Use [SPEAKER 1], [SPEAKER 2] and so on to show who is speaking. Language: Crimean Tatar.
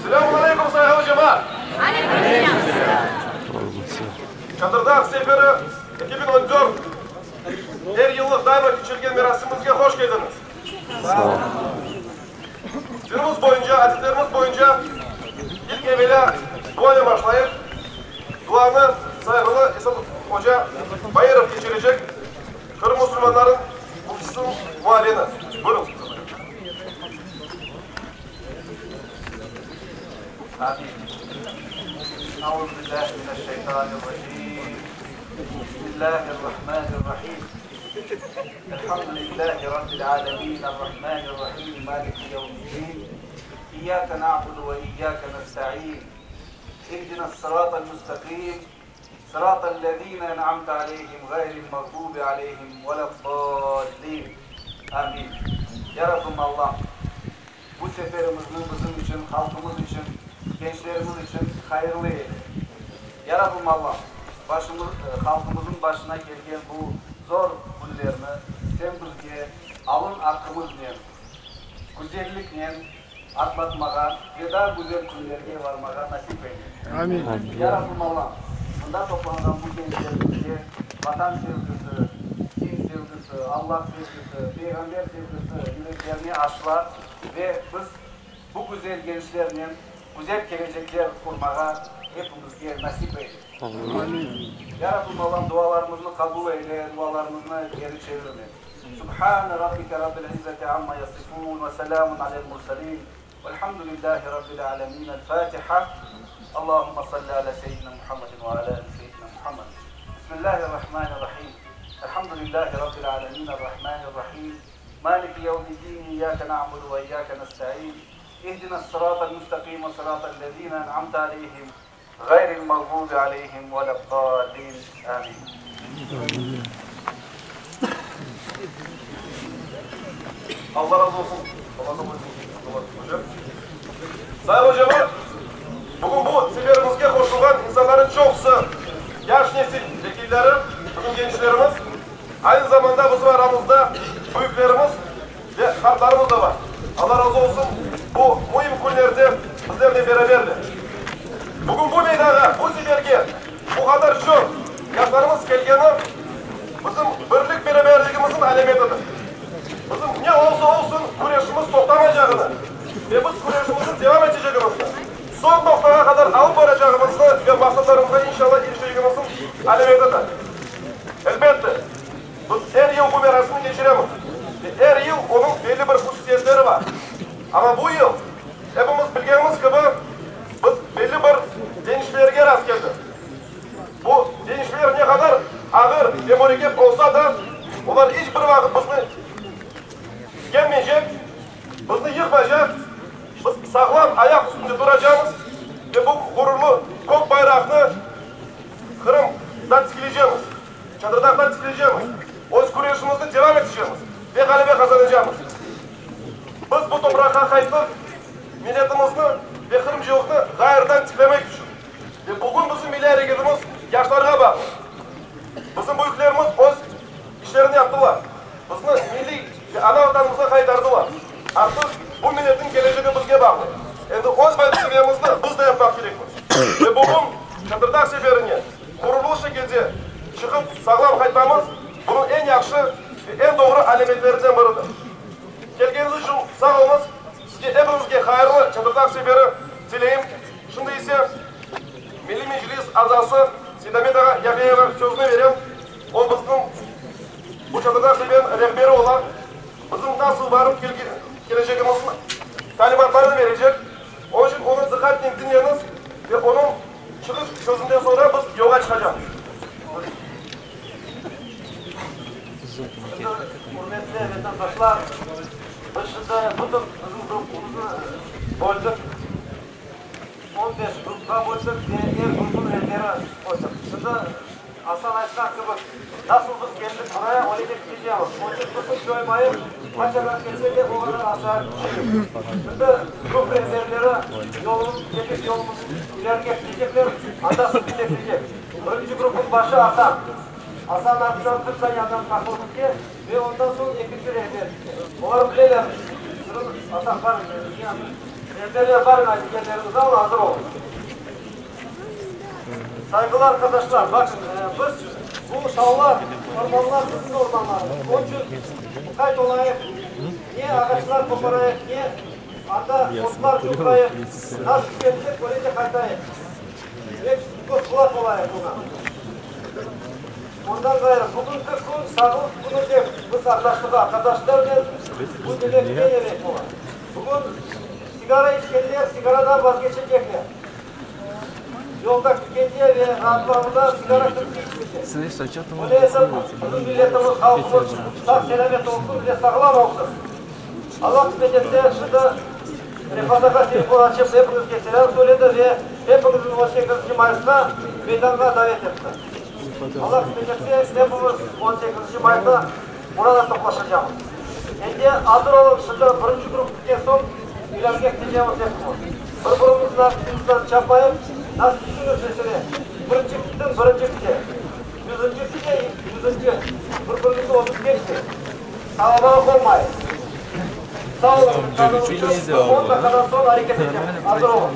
[SPEAKER 1] Selâmun aleykum, sayğılı cemaat! Çatırdağ seferi 2014 er yıllıq daima keçirilgen merasimimizge hoş keldiñiz! Dinimiz boyunca, adetlerimiz boyunca ilk evelâ duanen başlayıq. Duanı sayğılı Esat oca Bairov keçirecek, Qırım musulmanlarınıñ müftisiniñ muavini. Buyurıñ.
[SPEAKER 2] Amin. Auzubillahi mineşşeytanirracim. Bismillahirrahmanirrahim. Elhamdülillahi Rabbil alemin. Errahmanirrahim. Maliki yevmiddin. İyyake na'budu ve iyyake nesta'in. İhdinas-sıratal müstakim. Sıratal-lezine en'amte aleyhim gayril mağdubi aleyhim veled-dallin. Amin. Ya Rabbim Allam, bu seferimizni bizim içün, halqımız içün, gençlerimiz içün hayırlı eyle. Ya Rabbim Allam, başımız, halqımızın başına kelgen bu zor künlerni Sen bizge alın aqqımıznen, güzelliknen atlatmağa ve daa güzel künlerge varmağa nasip eyle. Amin. Ya Rabbim Allam, mında toplanğan bu gençlerimizge Vatan sevgisi, din sevgisi, Allah sevgisi, Peyğamber sevgisi yüreklerine aşla ve biz bu güzel gençlernen güzel kelecekler qurmağa hepimizge nasip eyle. Amin. Ya Rabbim Allam, dualarımıznı qabul eyle, dualarımıznı geri çevirme. Subhane Rabbike Rabbil İzzeti amma yasifun ve selamun alel murselin velhamdülillahi Rabbil alemin. El Fatiha. Allahümme salli ala seyyidina Muhammedin ve ala ali seyyidina Muhammed. Bismillahirrahmanirrahim. Elhamdülillahi Rabbil alemin. Errahmanirrahim. Maliki yevmiddin. İyyake na'budu ve iyyake nesta'in. İhdinas sıratal müstakim sıratal lezine en'amte aleyhim gayril mağdubi aleyhim vele'd-dallin. Amin.
[SPEAKER 1] Allah razı olsun. Allah kabul etsin. Sayın hocamız, bugün bu seferimizge qoşulğan insanların çoqusı yaş nesil vekilleri, bizim gençlerimiz, aynı zamanda bizim aramızda büyüklerimiz ve qartlarımız da bar. Allah razı olsun, bu müim künlerde bizlernen beraberler. Bugün bu meydanğa, bu seferge bu qadar çoq yaşlarımız kelgeni bizim birlik-beraberligimizniñ alâmetidir. Bizim ne olsa olsun küreşimiz toqtamaycağını ve biz küreşimizni devam etecegimizni, soñ noqtağa qadar alıp baracağımıznı ve maqsatlarımızğa inşallah irişecegimizniñ alâmetidir. Elbette, biz er yıl bu merasimni keçiremiz ve er yıl onıñ belli bir hususiyetleri bar. Amma bu yıl, epimiz bilgenimiz kibi, biz belli bir deñişmelerge rastkeldik. Bu deñişmeler ne qadar ağır ve mürekkep olsa da, olar iç bir vaqıt bizni yenmeycek, bizni yıqmaycaq, biz sağlam ayaq üstünde turacamız ve bu ğururlı kök bayraqnı Qırımda tikleycemiz, Çatırdağda tikleycemiz, öz küreşimizni devam etecemiz ve ğalebe qazanacamız. Biz bu topraqqa qayttıq, milletimizni ve qırımcılıqnı ğayrıdan tiklemek içün. Ve bugün bizim milliy areketimiz yaşlarğa bağlı. Bizim büyüklerimiz öz işlerini yaptılar, bizni milliy ve ana Vatanımızğa qaytardılar. Artıq bu milletniñ kelecegi bizge bağlı. Endi öz vazifemizni biz de yapmaq kerekmiz. Ve bugün Çatırdağ seferine ğururlı şekilde çıqıp sağlam qaytmamız, bunıñ eñ yahşı ve eñ doğru alâmetlerinden biridir. Kelgeniñiz içün sağ oluñız. Sizge epiñizge hayırlı Çatırdağ seferi tileyim. Şimdi ise. Milliy Meclis azası Seydamet ağa Yağyayevge sözni berem. O bizniñ bu çadırda sebeniñ rehberi ola, bizim nasıl barıp kelecegimizniñ talimatlarını berecek. Onıñ içün onı diqqatnen diñleñiz ve onıñ çıqış sözünden soñra biz yolğa çıqacaqmız.
[SPEAKER 2] Şimdi, ürmetli vetandaşlar, biz şimdi bütün bizim gruppamıznı böldik. 15 gruppağa böldik ve er gruppnıñ rehberi qoydıq. Şimdi Asan aytqan kibi, nasıl biz keldik buraya, öyle de ketecemiz. Onıñ içün qısım coymayıp, qaç adam kelse de, o qadar aşağı tüşeyik. Şimdi grup rehberleri yolun, ketüv yolumız ilerige ketecekler, anda sizni bekleycek. Birinci gruppnıñ başı Asan. Asan artından 40 dane adam qapılıp kete ve ondan soñ ekinci rehber kete. Olar bileler, sizin Asan bar, rehberler bar, yerleriñizni alın, azır olun. Sayğılı arqadaşlar, baqıñ, biz bu tavlar, ormanlar bizim ormanlarımız. Onıñ içün muqayt olayıq, ne ağaçlar qoparayıq, ne anda otlar coqrayıq, nasıl kelsek, öyle de qaytayıq. Ve köz qulaq olayıq buña. Ondan ğayrı, bugünki kün sağlıq künü dep biz adlaştıq arqadaşlarnen, bu demek ne demek ola? Bugün sigara içkenler sigaradan vazgeçecekler. Yolda kitkende ve raatlanğanda sigara kimse içmeycek. Öyle etip, bizim milletimiz, halqımız sağ-selâmet olsun ve sağlam olsun. Alla qısmet etse, şimdi Refat ağa telefon açıp, epiñizge selâm söyledi ve epiñizni on sekizinci mayısqa meydanğa davet etti. Alla qısmet etse, epimiz on sekizinci mayda burada toplaşacamız. Endi azır oluñ, şimdi birinci grup bitken soñ ilerge ketecemiz epimiz. Bir-birimizniñ arqasından çapmayıp, nasıl tüşüñiz mesele, birinci kittim, birinci kite, yüzünci kite, yüzünci, bir-birimizni ozıp keçmeyik, qalabalıq olmayıq. Sağ oluñ, diqqatıñız içün, bir on daqqadan soñ areket etemiz, azır oluñ.